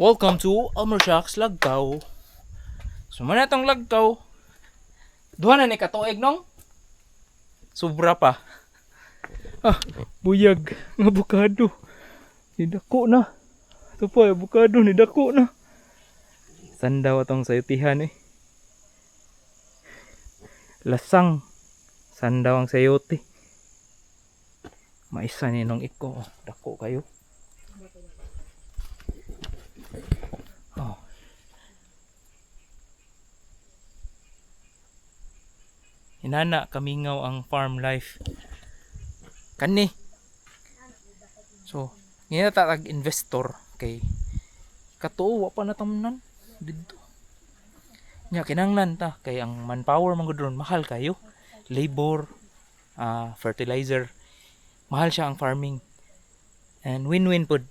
Welcome to Elmer Shacks Lagkaw. So mao na tong lagkaw. Duha na ni katuig nong. Sobra pa. Ah, buyag ng abukado. Nidako na. Ito pa, abukado, nidako na. Sandaw atong sayutihan eh. Lasang. Sandaw ang sayote. Maisa ni nung iko. Oh, dako kayo. Oh. Inana kamingaw ang farm life. Kani. So, ngayon ta tag investor kay katuo wa pa natamnan didto. Nya kinanglan ta kay ang manpower man gud ron mahal kayo. Labor, fertilizer, mahal siya ang farming. And win-win pod.